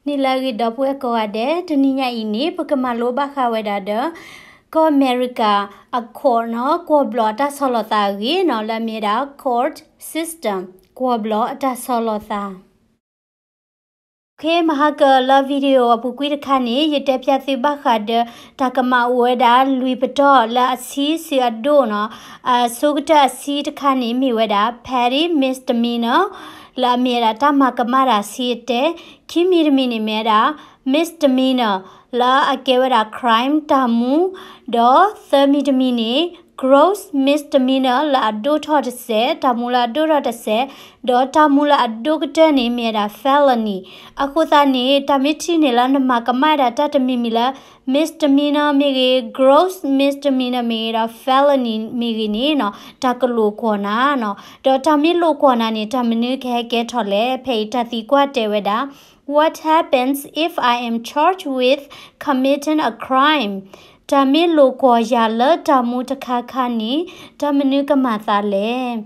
နံၤလၢအဂ့ၤ ဒီပုၢ်ဝဲၢ်ကိးဂၤဒဲး, တနံၤညါအံၤန့ၣ် ပကမၤလိဘၣ်ဃးဝဲဒၣ်ဒီး ကီၢ်အမဲရကၤအ court နီၤ, ကွီၢ်ဘျီၣ်အတၢ်ဆီၣ်လီၤသးအဂ့ၢ်နီၤ, လၢအမ့ၢ်ဝဲဒၣ် court system, ကွီၢ်ဘျီၣ်အတၢ်ဆီၣ်လီၤသး. မဟါကလၢ video အပူၤကွံာ်တခါန့ၣ် ယတဲဖျါသုဘၣ်ဃးဒီး တၢ်ကမၣ်အိၣ်ဝဲဒၣ်လွံၢ်ပတီၢ်လၢအဆံဆံးအဒိၣ်နီၤ, အဆိကတၢၢ်အဆံတခါန့ၣ် မ့ၢ်ဝဲဒၣ် petty misdemeanor လၢအမ့ၢ်ဝဲဒၣ်တၢ်မၤကမၣ်တၢ်ဆံးအတဲ, ခံမံၤတမံၤန့ၣ်မ့ၢ်ဝဲဒၣ် misdemeanor လၢအကဲဝဲဒၣ် crime တၢ်မူ, ဒီးသၢမံၤတမံၤန့ၣ် gross misdemeanor လၢအဒိၣ်ထီၣ်တစဲး, တၢ်မူလၢအဒိၣ်ထီၣ်တစဲး, ဒီးတၢ်မူလၢအဒိၣ်ကတၢၢ်န့ၣ်မ့ၢ်ဝဲဒၣ် felony. အဃိသတးန့ၣ် တၢ်မ့ၢ်ထံၣ်န့ၣ်လၢနမၤကမၣ်ဝဲဒၣ်တၢ်တမံၤမံၤလၢ misdemeanor မ့ၢ်ဂ့ၤ, gross misdemeanor မ့ၢ်ဂ့ၤ, ဒီး felony မ့ၢ်ဂ့ၤန့ၣ်နီၤ, တၢ်ကလိာ်ကွီၢ်နၤနီၤ. ဒီးတၢ်မ့ၢ်လိာ်ကွီၢ်နၤန့ၣ် တၢ်မနုၤကဟဲကဲထီၣ်လဲၣ်. ဖဲအံၤတၢ်သံကွၢ်တဲဝဲဒၣ် What happens if I am charged with committing a crime? တၢ်မ့ၢ်လိာ်ကွီၢ်ယၤလၢတၢ်မူတခါခါန့ၣ် တၢ်မနုၤကမၤသးလဲၣ်.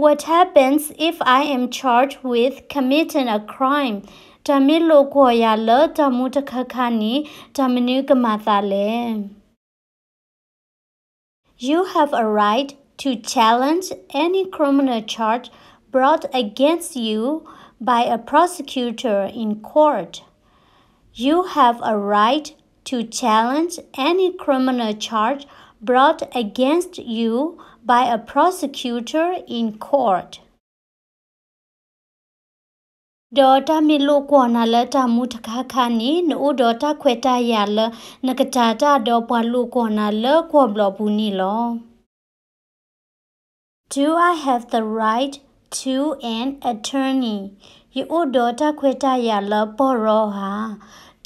What happens if I am charged with committing a crime? တၢ်မ့ၢ်လိာ်ကွီၢ်ယၤလၢတၢ်မူတခါခါန့ၣ် တၢ်မနုၤကမၤသးလဲၣ်. You have a right to challenge any criminal charge brought against you by a prosecutor in court. You have a right to challenge any criminal charge brought against you by a prosecutor in court. ဒီးတၢ်မ့ၢ်လိာ်ကွီၢ်နၤလၢတၢ်မူတခါခါန့ၣ် နအိၣ်ဒီးတၢ်ခွဲးတၢ်ယာ်လၢ နကတၤတၢ်ဒီးပှၤလိာ်ကွီၢ်နၤလၢကွီၢ်ဘျီၣ်ပူၤန့ၣ်လီၤ. Do I have the right to an attorney? ယအိၣ်ဒီးတၢ်ခွဲးတၢ်ယာ်လၢပီၢ်ရီဧါ.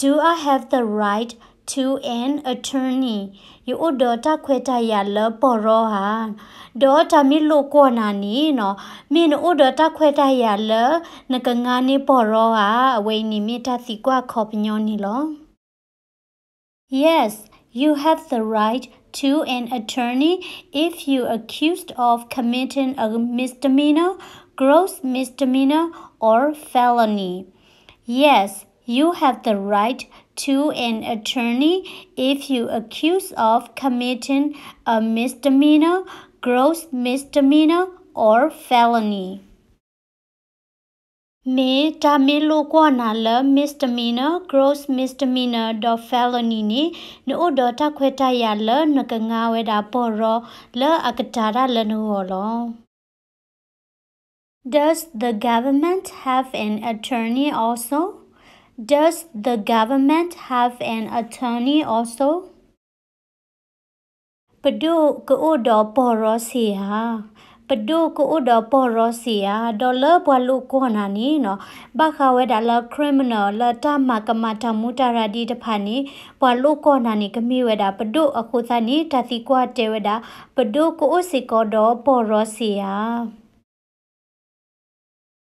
Do I have the right to an attorney? ယအိၣ်ဒီးတၢ်ခွဲးတၢ်ယာ်လၢပီၢ်ရီဧါ. ဒီးတၢ်မ့ၢ်လိာ်ကွီၢ်နၤန့ၣ်နီၤ, မ့ၢ်နအိၣ်ဒီးတၢ်ခွဲးတၢ်ယာ်လၢ နကငါန့ၢ်ပီၢ်ရီဧါ. အဝဲအံၤန့ၣ်မ့ၢ်တၢ်သံကွၢ်ခီပညီန့ၣ်လီၤ. Yes, you have the right to an attorney if you accused of committing a misdemeanor, gross misdemeanor, or felony. Yes, you have the right to an attorney if you accused of committing a misdemeanor, gross misdemeanor, or felony. မ့ၢ်တၢ်မ့ၢ်လိာ်ကွီၢ်နၤလၢ misdemeanor, gross misdemeanor ဒီး felony န့ၣ် နအိၣ်ဒီးတၢ်ခွဲးတၢ်ယာ်လၢနကငါဝဲဒၣ်ပီၢ်ရီလၢအကတၤတၢ်လၢနဂီၢ်လီၤ. Does the government have an attorney also? Does the government have an attorney also? ပဒိၣ်ကအိၣ်ဒီးပီၢ်ရီစ့ၢ်ဧါ. ပဒိၣ်ကအိၣ်ဒီးပီၢ်ရီစ့ၢ်ဧါ. ဒီးလၢပှၤလိာ်ကွီၢ်နၤန့ၣ်နီၤ, ဘၣ်ဃးဝဲဒၣ်လၢ criminal လၢတၢ်မၤကမၣ်တၢ်မူတၢ်ရၤဒ်တဖၣ်န့ၣ် ပှၤလိာ်ကွီၢ်နၤန့ၣ် ကမ့ၢ်ဝဲဒၣ်ပဒိၣ်အဃိသတးန့ၣ် တၢ်သံကွၢ်တဲဝဲဒၣ် ပဒိၣ်ကအိၣ်စ့ၢ်ကီးဒီးပီၢ်ရီစ့ၢ်ဧါ.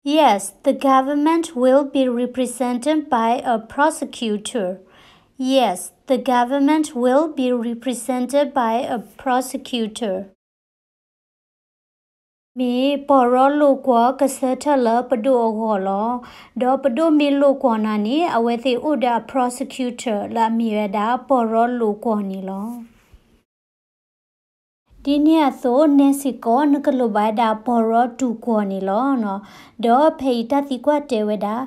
Yes, the government will be represented by a prosecutor. Yes, the government will be represented by a prosecutor. မ့ၢ်ပီၢ်ရီလိာ်ကွီၢ်ကဆၢထၢၣ်လၢပဒိၣ်အဂီၢ်လီၤ. ဒီးပဒိၣ်မ့ၢ်လိာ်ကွီၢ်နၤန့ၣ် အဝဲသ့ၣ်အိၣ်ဒီးအ prosecutor လၢအမ့ၢ်ဝဲဒၣ်ပီၢ်ရီလိာ်ကွီၢ်န့ၣ်လီၤ. ဒ်န့ၣ်အသိး နဲစ့ၢ်ကီး နကလိၣ်ဘၣ်ဝဲဒၣ်ပီၢ်ရီတူၢ်ကွီၢ်န့ၣ်လီၤ. ဒီးဖဲအံၤတၢ်သံကွၢ်တဲဝဲဒၣ်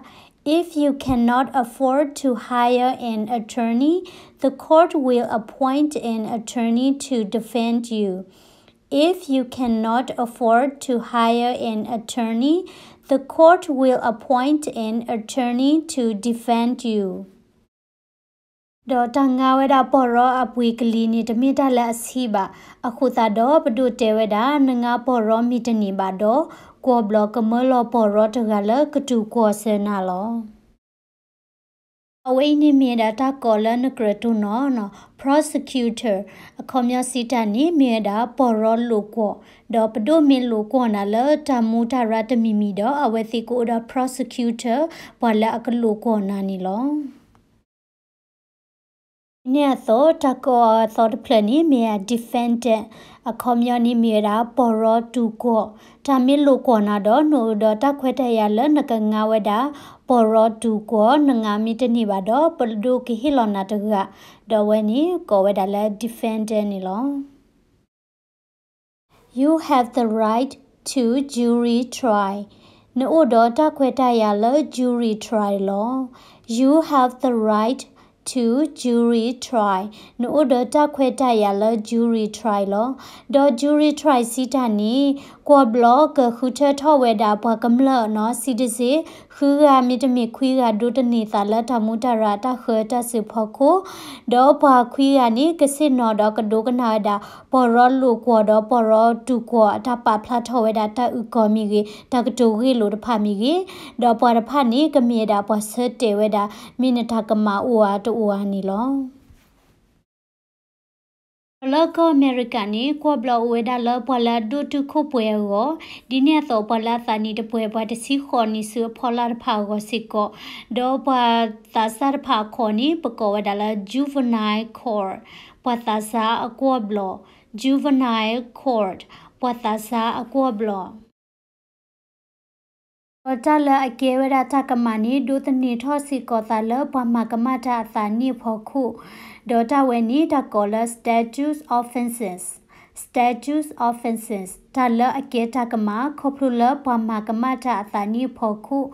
If you cannot afford to hire an attorney, the court will appoint an attorney to defend you. If you cannot afford to hire an attorney, the court will appoint an attorney to defend you. ဒီးတၢ်ငါဝဲဒၣ်ပီၢ်ရီအပှ့ၤကလံၤန့ၣ် တမ့ၢ်တၢ်လၢအဆံးဘၣ်. အဃိသတးဒီး ပဒိၣ်တဲဝဲဒၣ် နငါပီၢ်ရီမ့ၢ်တန့ၢ်ဘၣ်ဒီး ကွီၢ်ဘျီၣ်ကမၢလီၤပီၢ်ရီတဂၤလၢကတူၢ်ကွီၢ်စၢၤနၤလီၤ. အဝဲအံၤန့ၣ်မ့ၢ်ဝဲဒၣ်တၢ်ကိးလၢနကြၢးတိၢ်နီၣ်နီၤ, prosecutor အခီပညီစံးတၢ်န့ၣ် မ့ၢ်ဝဲဒၣ်ပီၢ်ရီလိာ်ကွီၢ်, ဒီးပဒိၣ်မ့ၢ်လိာ်ကွီၢ်နၤလၢတၢ်မူတၢ်ရၢတမံၤမံၤဒီး အဝဲသ့ၣ်ကအိၣ်ဒီး prosecutor ပှၤလၢအကလိာ်ကွီၢ်နၤန့ၣ်လီၤ. ဒ်န့ၣ်အသိး တၢ်ကိးအသီတဖျၢၣ်န့ၣ်မ့ၢ်ဝဲဒၣ် defendant, အခီပညီန့ၣ်မ့ၢ်ဝဲဒၣ် ပီၢ်ရီတူၢ်ကွီၢ်. တၢ်မ့ၢ်လိာ်ကွီၢ်နၤဒီး နအိၣ်ဒီးတၢ်ခွဲးတၢ်ယာ်လၢနကငါဝဲဒၣ် ပီၢ်ရီတူၢ်ကွီၢ်, နငါမ့ၢ်တန့ၢ်ဘၣ်ဒီး ပဒိးကဟ့ၣ်လီၤနၤတဂၤ, ဒီးအဝဲန့ၣ်ကိးဝဲဒၣ်လၢ defendant န့ၣ်လီၤ. You have the right to jury trial. နအိၣ်ဒီးတၢ်ခွဲးတၢ်ယာ်လၢ jury trial လီၤ. You have the right to jury trial. နအိၣ်ဒီးတၢ်ခွဲးတၢ်ယာ်လၢ jury trial လီၤ. ဒီး jury trial စံးတၢ်န့ၣ် ကွီၢ်ဘျီၣ်ကဃုထၢထီၣ်ဝဲဒၣ်ပှၤကမျၢၢ်နီၤ citizen ဃုဂၤမ့တမ့ၢ်ခွံဂၤ ဒိးသန့ၤသးလၢတၢ်မူးတၢ်ရၢ်တၢ်ဃၢတၢ်စၢၤဖီခိၣ်, ဒီးပှၤခွံဂၤန့ၣ် ကဆ့ၣ်နီၤဒီးကဒိကနၣ်ဝဲဒၣ် ပီၢ်ရီလိာ်ကွီၢ်ဒီး ပီၢ်ရီတူၢ်ကွီၢ် အတၢ်ပာ်ဖျါထီၣ်ဝဲဒၣ်တၢ်အုၣ်ကီၤမ့ၢ်ဂ့ၤ, တၢ်ကတိၤဂ့ၢ်လိာ်တဖၣ်မ့ၢ်ဂ့ၤ, ဒီးပှၤတဖၣ်န့ၣ် ကမ့ၢ်ဝဲဒၣ်ပှၤဆၢတဲာ်ဝဲဒၣ် မ့ၢ်နတၢ်ကမၣ်အိၣ်ဧါတအိၣ်ဧါန့ၣ်လီၤ. လၢကီၢ်အမဲရကၤန့ၣ် ကွီၢ်ဘျီၣ်အိၣ်ဝဲဒၣ်လၢပှၤလၢအဒိၣ်တုာ်ခိၣ်ပှဲၤအဂီၢ်, ဒ်န့ၣ်အသိး ပှၤလၢအသးနံၣ်တပှဲၤ ပှၤတဆံဃိးနံၣ်ဆူအဖီလာ်တဖၣ်အဂီၢ်စ့ၢ်ကီး, ဒီးပှၤသးစၢ်တဖၣ်အခီၣ်န့ၣ် ပကိးဝဲဒၣ်လၢ juvenile court, ပှၤသးစၢ်အကွီၢ်ဘျီၣ်, juvenile court, ပှၤသးစၢ်အကွီၢ်ဘျီၣ်. ဒီးတၢ်လၢအကဲဝဲဒၣ်တၢ်ကမၣ်န့ၣ် ဒိးသန့ၤထီၣ်စ့ၢ်ကီးသးလၢပှၤမၤကမၣ်တၢ်အသးနံၣ်အဖီခိၣ်, ဒီးတၢ်ဝဲန့ၣ် တၢ်ကိးလၢ statute offenses, statute offenses, တၢ်လၢအကဲတၢ်ကမၣ် ခီဖျိလၢပှၤမၤကမၣ်တၢ်အသးနံၣ်အဖီခိၣ်,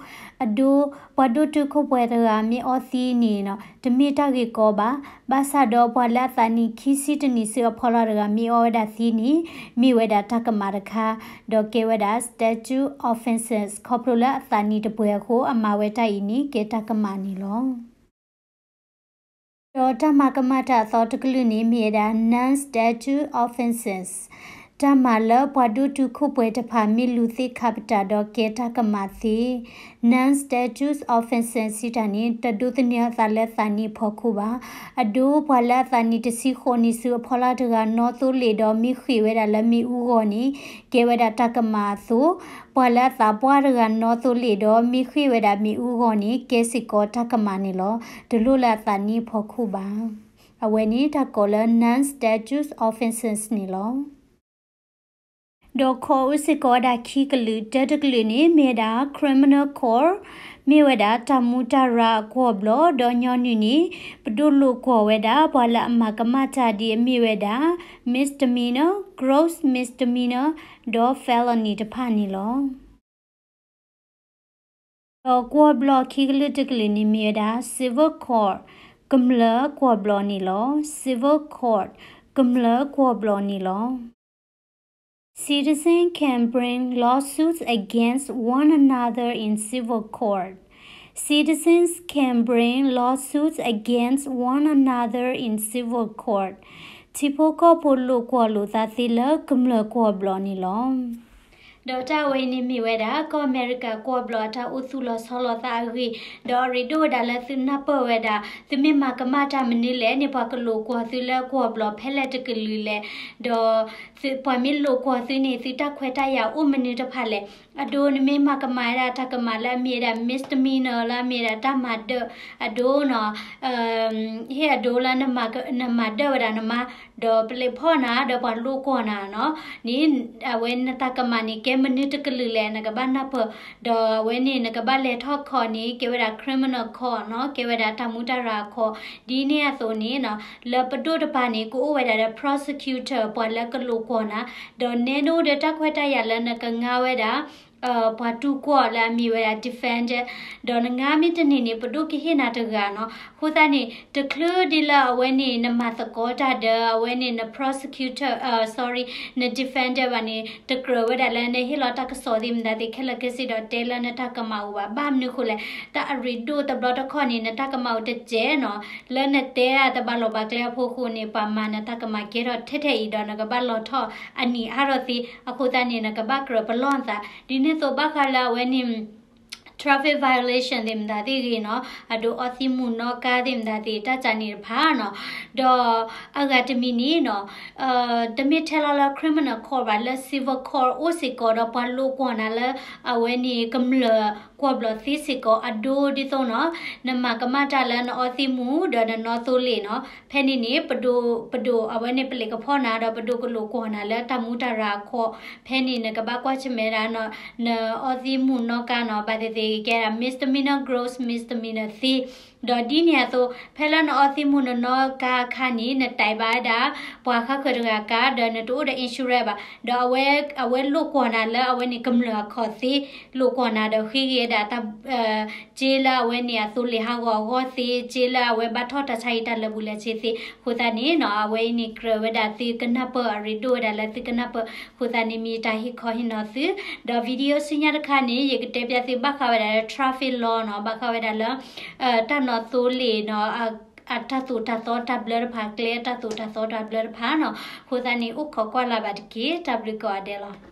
အဒိ ပှၤဒိၣ်တုာ်ခိၣ်ပှဲၤတဂၤမ့ၢ်အီသံန့ၣ် တမ့ၢ်တၢ်ဂ့ၢ်ကီဘၣ်. ဘၣ်ဆၣ်ဒီးပှၤလၢအသးနံၣ်ခံဆံတနံၣ်ဆူအဖီလာ်တဂၤမ့ၢ်အီဝဲဒၣ်သံန့ၣ် မ့ၢ်ဝဲဒၣ်တၢ်ကမၣ်တခါ, ဒီးကဲဝဲဒၣ် statute offenses ခီဖျိလၢအသးနံၣ်တပှဲၤအဃိ အမၤဝဲတၢ်အံၤန့ၣ် ကဲတၢ်ကမၣ်န့ၣ်လီၤ. ဒီးတၢ်မၤကမၣ်တၢ်အသီတကလုာ်န့ၣ် မ့ၢ်ဝဲဒၣ် non-statute offenses, တၢ်မၤလၢပှၤဒိၣ်တုာ်ခိၣ်ပှဲၤတဖၣ်မ့ၢ်လူၤသ့ခးပတာ်ဒီးကဲတၢ်ကမၣ်သ့, non-statute offenses စံးတၢ်န့ၣ် တဒိးသန့ၤအသးလၢသးနံၣ်အဖီခိၣ်ဘၣ်. အဒိ ပှၤလၢအသးနံၣ်တဆံဃိးနံၣ်ဆူအဖီလာ်တဂၤနီသိလ့ၣ်ဒီး မ့ၢ်ဃ့ၢ်ဝဲဒၣ်လၢမ့ၣ်အူဂီၢ်န့ၣ် ကဲဝဲဒၣ်တၢ်ကမၣ်အသိး, ပှၤလၢအသးပှၢ်တဂၤနီသိလ့ၣ်ဒီး မ့ၢ်ဃ့ၢ်ဝဲဒၣ်မ့ၣ်အူဂီၢ်န့ၣ် ကဲစ့ၢ်ကီးတၢ်ကမၣ်န့ၣ်လီၤ. တလိၣ်လၢအသးနံၣ်အဖီခိၣ်ဘၣ်. အဝဲန့ၣ်တၢ်ကိးလၢ non-statute offenses န့ၣ်လီၤ. ဒီး court အိၣ်စ့ၢ်ကီးဝဲဒၣ်ခံကလုာ်, တၢတကလုာ်န့ၣ် မ့ၢ်ဝဲဒၣ် criminal court, မ့ၢ်ဝဲဒၣ်တၢ်မူးတၢ်ရၢ်အကွီၢ်ဘျီၣ်, ဒီးညီနုၢ်န့ၣ် ပဒိၣ်လိာ်ကွီၢ်ဝဲဒၣ် ပှၤလၢအမၤကမၣ်တၢ်ဒ်အမ့ၢ်ဝဲဒၣ် misdemeanor, gross misdemeanor, ဒီး felony တဖၣ်န့ၣ်လီၤ. ဒီးကွီၢ်ဘျီၣ်ခံကလုာ်တကလုာ်န့ၣ်မ့ၢ်ဝဲဒၣ် civil court, ကမျၢၢ်ကွီၢ်ဘျီၣ်န့ၣ်လီၤ. civil court, ကမျၢၢ်ကွီၢ်ဘျီၣ်န့ၣ်လီၤ. Citizens can bring lawsuits against one another in civil court. Citizens can bring lawsuits against one another in civil court. ထံဖိကီၢ်ဖိလိာ်ကွီၢ်လိာ်သးသ့လၢကမျၢၢ်ကွီၢ်ဘျီၣ်န့ၣ်လီၤ. ဒီးတၢ်ဝဲအံၤန့ၣ်မ့ၢ်ဝဲဒၣ် ကီၢ်အမဲရကၤကွီၢ်ဘျီၣ်အတၢ်အိၣ်သူၣ်လီၤဆီလီၤသးအဂ့ၢ်, ဒီးအရ့ဒိၣ်ဝဲဒၣ်လၢသုနၢ်ပၢၢ်ဝဲဒၣ် သုမ့ၢ်မၤကမၣ်တၢ်မနုၤလဲၣ်န့ၣ် ပှၤကလိာ်ကွီၢ်သုလၢကွီၢ်ဘျီၣ်ဖဲလဲၣ်တကလုာ်လဲၣ်, ဒီးသုပှၤမ့ၢ်လိာ်ကွီၢ်သုန့ၣ် သုတၢ်ခွဲးတၢ်ယာ်အိၣ်မနုၤတဖၣ်လဲၣ်. အဒိ နမ့ၢ်မၤကမၣ်ဝဲဒၣ်တၢ်ကမၣ်လၢအမ့ၢ်ဝဲဒၣ် misdemeanor လၢအမ့ၢ်ဝဲဒၣ်တၢ်မၤဒၢး, အဒိနီၤ ဟ့ၣ်အဒိလၢနမၤဒၢးဝဲဒၣ်နမါ, ဒီးပလဲၤဖီၣ်နၤ ဒီးပှၤလိာ်ကွီၢ်နၤနီၤ, န့ၣ် အဝဲနတၢ်ကမၣ်န့ၣ် ကဲမနုၤတကလုာ်လဲၣ် နကဘၣ်နၢ်ပၢၢ်, ဒီးအဝဲန့ၣ် နကဘၣ်လဲၤထီၣ် court န့ၣ် ကဲဝဲဒၣ် criminal court နီၤ, ကဲဝဲဒၣ်တၢ်မူးတၢ်ရၢ်အ court, ဒ်န့ၣ်အသိးန့ၣ်နီၤ လၢပဒိၣ်တပၤန့ၣ် ကအိၣ်ဝဲဒၣ်ဒီး prosecutor ပှၤလၢကလိာ်ကွီၢ်နၤ, ဒီးနဲဒိၣ်ဒီးတၢ်ခွဲးတၢ်ယာ်လၢနကငါဝဲဒၣ် ပှၤတူၢ်ကွီၢ်လၢအမ့ၢ်ဝဲဒၣ် defendant, ဒီးနငါမ့ၢ်တန့ၢ်န့ၣ် ပဒိၣ်ကဟ့ၣ်နၤတဂၤနီၤ. အဃိသတးန့ၣ် တချုးဒ်လၢအဝဲန့ၣ် နမၤသကိးတၢ်ဒီး အဝဲန့ၣ် န prosecutor, sorry, န defendant ဘၣ်န့ၣ် တကြၢးဝဲဒၣ်လၢနဟ့ၣ်လီၤတၢ်ကစီၣ်သ့ၣ်မတၤသ့ၣ်ခဲလၢာ်ခဲဆ့ဒီးတဲလၢနတၢ်ကမၣ်အိၣ်ဘၣ်. ဘၣ်မနုၤဃိလဲၣ်, တၢ်အရ့ဒိၣ်တဘျီတခီၣ်န့ၣ် နတၢ်ကမၣ်အိၣ်တစဲးနီၤ, လၢနတဲတၢ်တဘၣ်လီၢ်ဘၣ်ကျဲအဖီခိၣ်န့ၣ် ပှၤမၤနတၢ်ကမၣ်ကဲထီၣ်ထဲထဲအံၤဒီး နကဘၣ်လီၤထီၣ်အနံၣ်အါထီၣ်သ့. အဃိသတးန့ၣ် နကဘၣ်ကြၢးပလီၢ်နသး. ဒ်န့ၣ်အသိးဘၣ်ဃးလၢအဝဲန့ၣ် traffic violation သ့ၣ်မတၤသ့ၣ်ဂ့ၤနီၤ, အဒိအီသံးမူးနီၣ်ကါသ့ၣ်မတၤသ့ၣ် တၢ်ကးန့ၣ်တဖၣ်နီၤ, ဒီးအဂၤတမံၤန့ၣ်နီၤ, တမ့ၢ်ထဲလီၤလၢ criminal court ဘၣ်, လၢ civil court အိၣ်စ့ၢ်ကီးဒီးပှၤလိာ်ကွီၢ်နၤလၢ အဝဲန့ၣ်ကမျၢၢ်ကွီၢ်ဘျီၣ်သ့စ့ၢ်ကီးအဒိဒ်သိးနီၤ, နမၤကမၣ်တၢ်လၢနအီသံးမူးဒီးနနီၣ်သိလ့ၣ်နီၤ, ဖဲန့ၣ်န့ၣ် ပဒိၣ် ပဒိၣ်အဝဲန့ၣ်ပလံးကဖီၣ်နၤဒီးပဒိၣ်ကလိာ်ကွီၢ်နၤလၢတၢ်မူတၢ်ရၤအခီ, ဖဲန့ၣ်နကဘၣ်ကွၢ်ဆၢၣ်မဲာ်ဒၣ် နအီသံးမူးနီၣ်ကါနီၤ, ဘၣ်သ့ၣ်သ့ၣ်ကဲဒၣ် misdemeanor gross misdemeanor သ့, ဒီးဒ်န့ၣ်အသိး ဖဲလၢနအီသံးမူးနနီၣ်ကါအခါန့ၣ် နတဲဘၣ်ဝဲဒၣ် ပှၤဃါဃၢၤတဂၤကါ ဒီးနတအိၣ်ဒီး insurance ဘၣ်, ဒီးအဝဲ အဝဲလိာ်ကွီၢ်နၤလၢအဝဲန့ၣ်ကမျၢၢ်အခီၣ်သ့, လိာ်ကွီၢ်နၤဒီးဃ့က့ၤဝဲဒၣ်တၢ် စ့လၢအဝဲန့ၣ်အသိလ့ၣ်ဟးဂီၤအဂီၢ်သ့, စ့လၢအဝဲဘၣ်ထီၣ်တၢ်ဆါဟံၣ်တၢ်လၢာ်ဘူၣ်လၢာ်စ့သ့, အဃိသတးန့ၣ်နီၤ အဝဲအံၤန့ၣ်ကြၢးဝဲဒၣ်သုကနၢ်ပၢၢ် အရ့ဒိၣ်ဝဲဒၣ်လၢသုကနၢ်ပၢၢ်, အဃိသတးန့ၣ်မ့ၢ်တၢ်ဟ့ၣ်ခီဟ့ၣ်နီၤသု, ဒီး video ဆူညါတခါန့ၣ် ယကတဲပျးသုဘၣ်ဃးဝဲဒၣ်လၢ traffic law နီၤ, ဘၣ်ဃးဝဲဒၣ်လၢ တၢ်နီၣ်သိလ့ၣ်နီၤ, အတၢ်သိၣ်တၢ်သီတၢ်ဘျၢတဖၣ်, ကျဲအတၢ်သိၣ်တၢ်သီတၢ်ဘျၢတဖၣ်နီၤ, အဃိသတးန့ၣ် အိၣ်ခိးကွၢ်လၢ်ဘၣ်တက့ၢ်. တၢ်ဘျုးကိးဂၤဒဲးလီၤ.